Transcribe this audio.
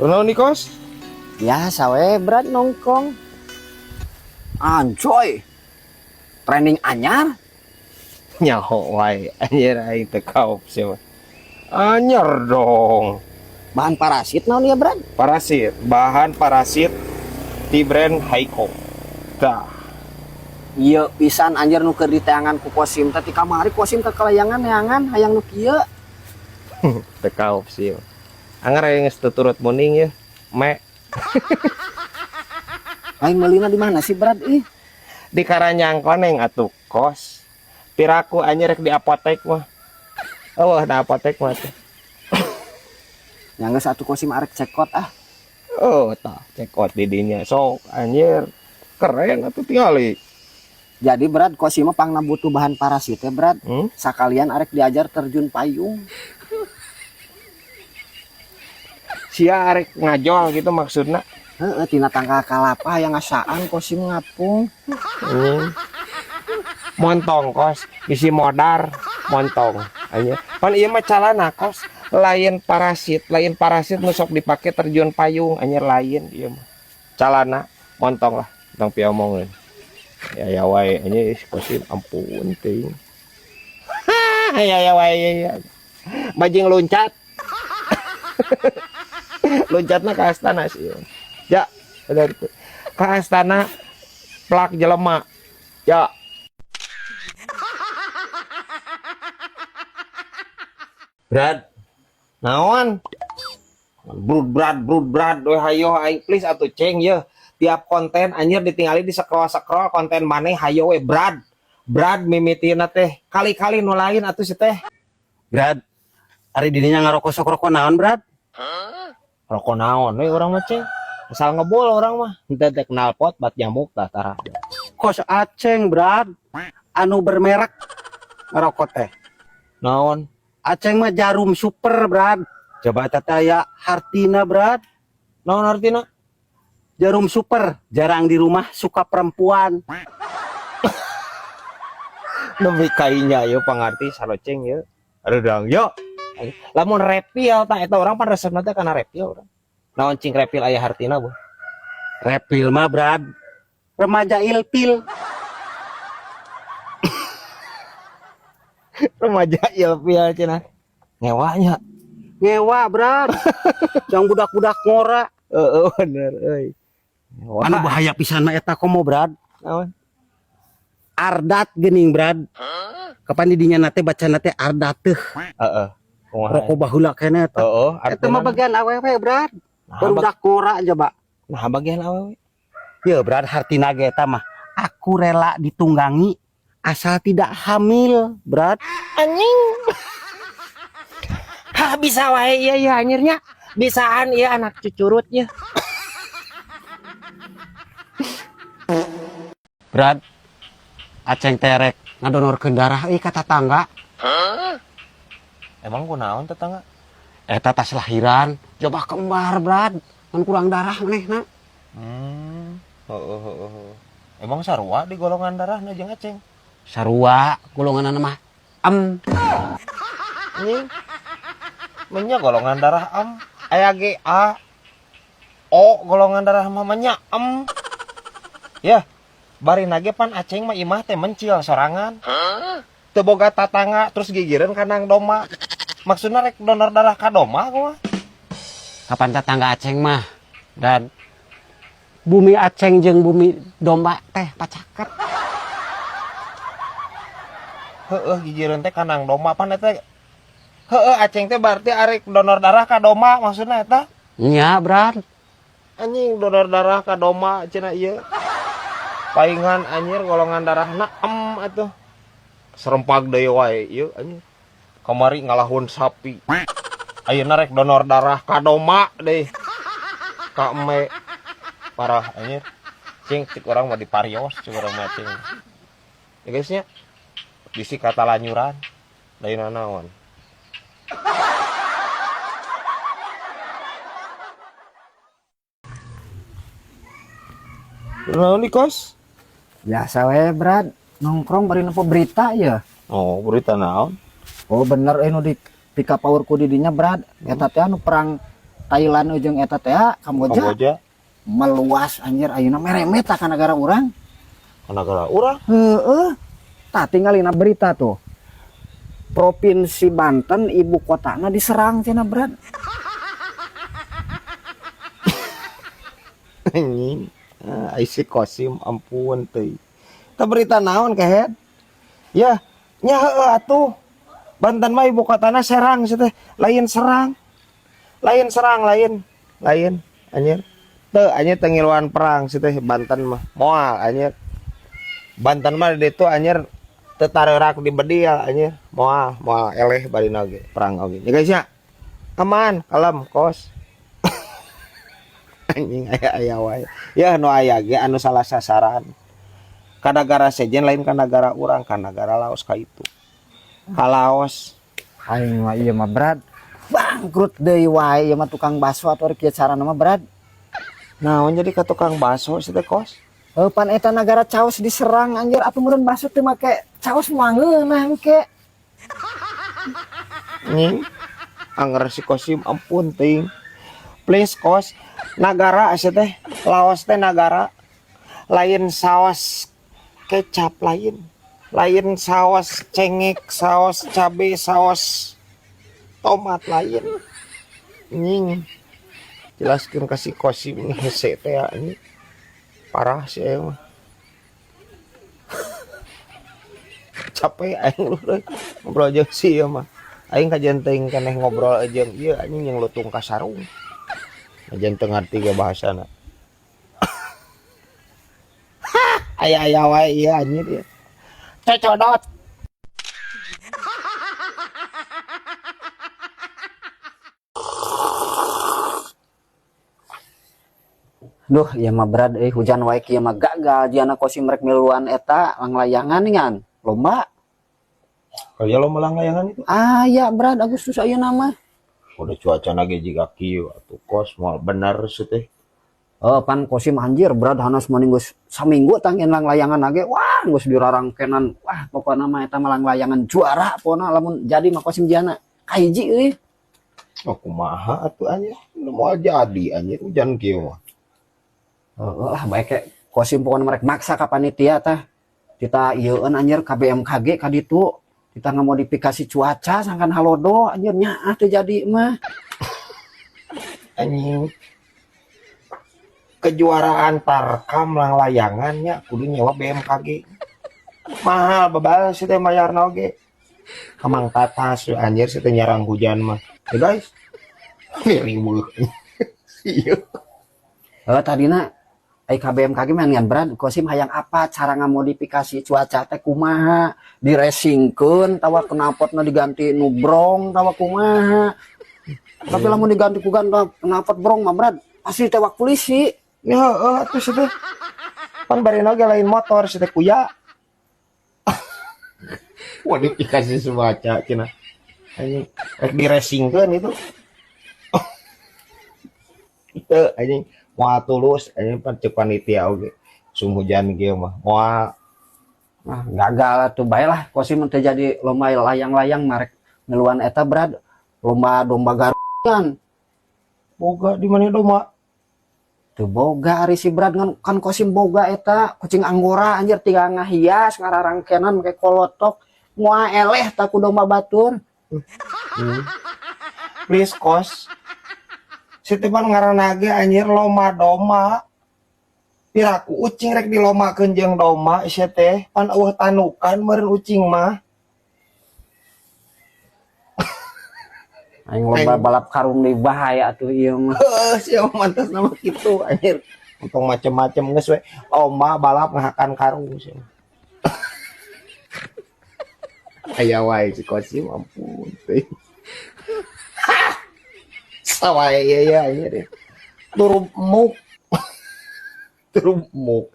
Naon nih, Kos? Biasa we, Brad, nongkrong. Anjoy. Trending anyar. Nyaho wae anjir aing teu kaop sia mah. Anyar dong. Bahan parasit naon ya, Brad? Parasit, bahan parasit di brand Haiko. Tah. Iya pisan anjir nu keur diteangan ku Kosim teh ti kamari Kosim kekelayangan neangan hayang nu kieu. Teu kaop sih. Anggar aing geus teu turut muning ya. Me. Aing meulina di mana sih, Brad? Ih, di Karanyang koneng atuh, Kos. Piraku anjir rek di apotek mah. Oh, da apotek mah teh. Yang geus atuh Kosim arek check out ah. Oh, tah check out di dinya. Sok anjir. Keren atuh tingali. Jadi Brad, Kosim mah pangna butuh bahan parasit ya, Brad. Hmm? Sakalian arek diajar terjun payung. Sia arek ngajol gitu maksudna. Heeh, tina tangkal kalapa yang ngasaan Kosim ngapung. Montong, Kos, isi modar montong. Anjir. Pan ieu mah calana, Kos, lain parasit, lain parasit nu sok dipake terjun payung anjir, lain ieu mah. Calana montong lah, tong piomongeun. Ya ya wae anjir Kosim ampun teuing. Ya ya wae ya, ya. Bajing loncat. Loncatna ka astana sih. Ya, bener itu. Ka astana plak jelema. Ya. Brad, Naon? Brud brad brud brad we hayo aing please atuh ceng ye. Tiap konten anjir ditingali di scroll-scroll konten maneh hayo we brad. Brad mimitina teh kali-kali nu lain atuh si teh. Brad, ari dirinya ngarokok sok rokok naon, Brad? Rokok naon we urang mah ceng. Asal ngebul orang mah. Henteu teh knalpot bat nyamuk tah tara. Kos Aceng, Brad. Anu bermerek ngerokok teh. Naon? Aceng mah Jarum Super, Brad. Coba tata ya hartina, Brad. Naon artina? Jarum Super, jarang di rumah, suka perempuan. Nepi kainya ieu pangarti saroceng ieu. Aduh yo. Lamun repil tah eta urang pan resepna teh kana repil urang. Naon cing repil aya hartina bu? Repil mah, Brad. Remaja ilpil. Remaja ilfil cenah. Ngewanya. Ngewa, Brad. Yang budak-budak ngora. Heeh bener euy. Ngewa. Anu bahaya pisan mah eta komo, Brad. Naon? Ardat geuning, Brad. Kapan didinya nate baca nate ardat teh. Heeh. Kumaha? Rokok baheula keneh eta. Heeh, Eta mah bagian awewe, Brad. Nah, Barudak ngora coba. Nah bagian awewe. Ya, Brad, hartina ge eta mah. Aku rela ditunggangi asal tidak hamil, Brad. Anjing. Hah bisa wae ieu ya anjirnya. Bisaan ieu anak cucurutnya. Brad, Aceng terek ngadonorkeun darah euy ka tatangga. Emang kunaon tetangga? Eta tas lahiran, coba kembar, Brad. Kan kurang darah manehna. Heeh heeh heeh. Emang sarua di golongan darahna jeung Aceng? Sarua golonganna mah em. Anjing. Menya golongan darah am. Aya ge A. O golongan darah mah menya em. Ya, bari nage pan Aceng mah imah teh mencil sorangan. Teu boga tatangga terus gigireun kandang domba. Maksudna rek donor darah ka domba kumaha? Kapan tetangga Aceng mah, Brad? Bumi Aceng jeung bumi domba teh pacaket. Heeh, gigireun teh kandang domba pan eta. Heeh, Aceng teh berarti arek donor darah ka domba maksudna eta. Nya, Brad. Anjing donor darah ka domba cenah ieu. Paingan anjir golongan darahna em atuh. Serempag deui wae ieu anjir. Kamari ngalahun sapi. Ayeuna rek donor darah ka domba deui. Ka eme. Parah anjir. Cing cik urang mah diparios cik urang mah cing. Ya guys nya. Bisi kata lanyuran. Lain naon. Naon nih, Kos? Biasa we, Brad. Nongkrong bari nempo berita ya. Oh, berita naon? Oh bener nu di pika power ku didinya, Brad. Eta teh anu perang Thailand jeung eta teh Kamboja. Kamboja. Meluas anjir ayeuna meremet ka negara urang. Ka nagara urang. Heeh. Tah tinggalina berita tuh. Provinsi Banten ibu kotana diserang cenah Brad. Anjing. Ah, si Kosim ampun teuing. Tah berita naon kehed? Ya, nya heueuh atuh. Banten mah ibu kotana Serang sih teh, lain Serang. Lain Serang lain. Lain anjir. Teu anjir teu ngiluan perang sih teh Banten mah. Moal anjir. Banten mah di ditu anjir teu tareurak di bedil anjir. Moal, moal eleh barina oge perang oge. Ya guys ya. Aman, kalem, kos. Anjing aya-aya wae. Ya nu aya ge anu salah sasaran. Ka nagara sejen lain ka nagara urang, ka nagara Laos ka itu. Ka Laos. Aing mah ieu mah Brad. Bangkrut deui wae ieu mah tukang bakso atuh kieu carana mah Brad. Naon jadi ka tukang bakso sih teh kos? Heuh pan eta nagara caos diserang anjir atuh meureun bakso teu make caos moal ngeunah engke. Anjing. Anger si Kosim ampun teuing. Please kos, nagara asa teh Laos teh nagara lain saos kecap lain. Lain saos cengek, saos cabe, saos tomat lain. Anjing. Jelaskeun ka si Kosim ini hese teh anjing. Parah sih emang. Capek aing lu euy. Ngobrol jeung si ieu mah. Aing kajian teuing keneh ngobrol jeung ieu anjing jeung lutung ka sarung. Kajian teu ngarti ge bahasana. Aya-aya wae ieu anjir ieu. Cocodot. Duh, ieu mah Brad euy hujan wae kieu mah gagal jiana Kosim rek miluan eta langlayangan ngan lomba. Kaya lomba langlayangan itu? Aya Brad Agustus ayeuna mah. Udah cuaca ge jiga kieu atuh kos moal bener sih teh. Oh, pan Kosim anjir Brad hanas mending geus saminggu tangin langlayangan ge wah geus dirarangkenan wah pokona mah eta mah langlayangan juara pokona lamun jadi mah Kosim jiana kahiji euy. Oh kumaha atuh anjir moal jadi anjir hujan kieu mah. Heeh lah bae ke Kosim pokona merek maksa ka panitia tah. Kita ieueun anjir ka BMKG ka ditu. Kita ngamodifikasi cuaca sangkan halodo anjir nyaah teu jadi mah. Anjing. Kejuaraan tarkam langlayangan nya kudu nyewa BMKG. Mahal bebal sih teh mayarna oge. Kamang tatas anjir sih teh nyarang hujan mah. Ya guys. Riweuh. Ieu. Heuh tadina ai ka BMKG mah ngan Brad Kosim hayang apa cara ngamodifikasi cuaca teh kumaha diresingkeun tawa knalpotna diganti nu brong tawa kumaha. Tapi lamun diganti ku ganda knalpot brong mah Brad pasti tewak polisi. Ya heeh atuh sih teh. Pan barina oge lain motor sih teh kuya. Modifikasi cuaca cenah. Anjing rek diresingkeun itu. Teu anjing moal tulus anjing pan ceuk panitia oge. Sum hujan kieu mah moal. Nah, gagal atuh bae lah Kosim teh jadi lomba layang-layang marek ngeluan eta Brad lomba domba garukan. Boga di mana domba? Teu boga ari si Brad ngan kan Kosim boga eta kucing anggora anjir tinggal ngahias ngararangkenan make kolotok moal eleh ta ku domba batur. Please kos. Si teh pan ngaranna ge anjir lomba domba. Piraku ucing rek dilomakeun jeung domba sia teh pan eueuh tanukan meureun ucing mah. Aing lomba balap karung deui bahaya atuh ieu mah. Heuh, sia mah mantas nama kitu anjir. Untung macem-macem geus we. Lomba balap ngahakan karung sia. Aya wae si Kosim ampun teh. Sawae ieu ya anjir. Turu muk. Turu muk.